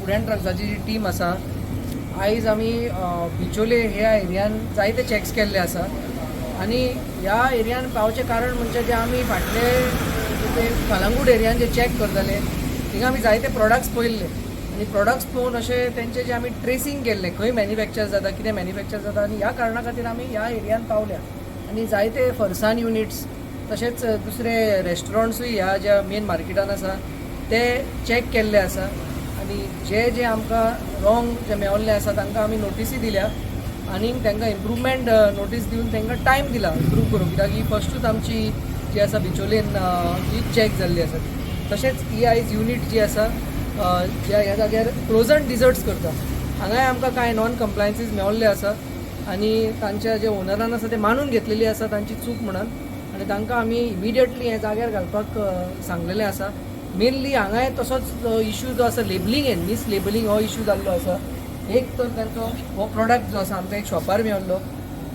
Food and ड्रग्साची जी team आसा, आयज आमी बिचोले ह्या एरियान जायते चॅक्स केल्ले आसा आनी ह्या एरियान पावचें कारण म्हणजे जे आमी फाटले ते कलंगूट एरियान जे चॅक करताले, थिंगा आमी जायते प्रोडक्ट्स पळयल्ले आनी प्रोडक्ट्स पळोवन अशें तेंचे जे आमी ट्रेसींग केल्लें, खंय मॅन्युफॅक्चर जाता, कितें मॅन्युफॅक्चर जाता आनी ह्या कारणा खातीर आमी ह्या एरियान पावल्या. आनी जायते फरसान युनिट्स तशेंच दुसरे रेस्टॉरंट्सूय ह्या ज्या मेन मार्केटान आसा ते चॅक केल्ले आसा आनी जे जे आमकां रॉंग जे मेवल्ले आसा तांकां आमी नोटीसी दिल्या आनी तांकां इम्प्रुवमेंट नोटीस दिवन तांकां टायम दिला इम्प्रूव करूंक, कित्याक ही फर्स्टूच आमची जी आसा बिचोलेन ही चॅक जाल्ली आसा. तशेंच ही आयज युनीट जी आसा, ज्या ह्या जाग्यार फ्रोजन डिजर्ट्स करता, हांगाय आमकां कांय नॉन कंप्लायन्सीस मेवल्ले आसा आनी तांच्या जे ओनरान आसा ते मानून घेतलेली आसा तांची चूक म्हणून आनी तांकां आमी इमिडिएटली हे जाग्यार घालपाक सांगलेलें आसा. मेनली हांगाय तसोच इशू जो आसा, लेबलिंगेन मिस लेबलिंग हो इशू जाल्लो आसा. एक तर तांचो हो प्रोडक्ट जो आसा आमकां एक शॉपार मेवल्लो,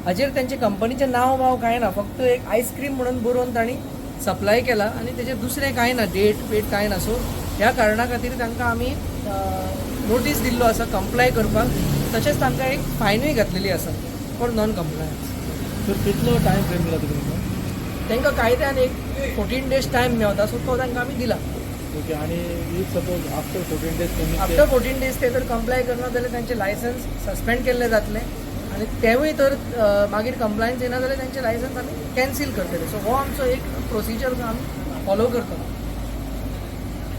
हाजेर तेंचे कंपनीचें नांव वाव कांय ना, फक्त एक आयस्क्रीम म्हणून बरोवन तांणी सप्लाय केला आनी तेजेर दुसरें कांय ना, डेट वेट कांय ना. सो ह्या कारणा खातीर तांकां आमी नोटीस दिल्लो आसा कंप्लाय करपाक, तशेंच तांकां एक फायनूय घातलेली आसा फॉर नॉन कंप्लायन्स. सर, कितलो टायम फ्रेम दिला तुमी तांकां? तांकां कायद्यान एक 14 डेज टायम मेवता, सो तो तांकां आमी दिला. ओके, आणि if suppose after 14 days तुमी आफ्टर 14 डेज ते जर कंप्लाय करना जाल्यार तांचें लायसन्स सस्पेंड केल्लें जातलें आनी तेवूय तर मागीर कंप्लायन्स येना जाल्यार तांचें लायसन्स आमी कॅन्सील करतले. सो हो आमचो एक प्रोसिजर आमी फॉलो करता.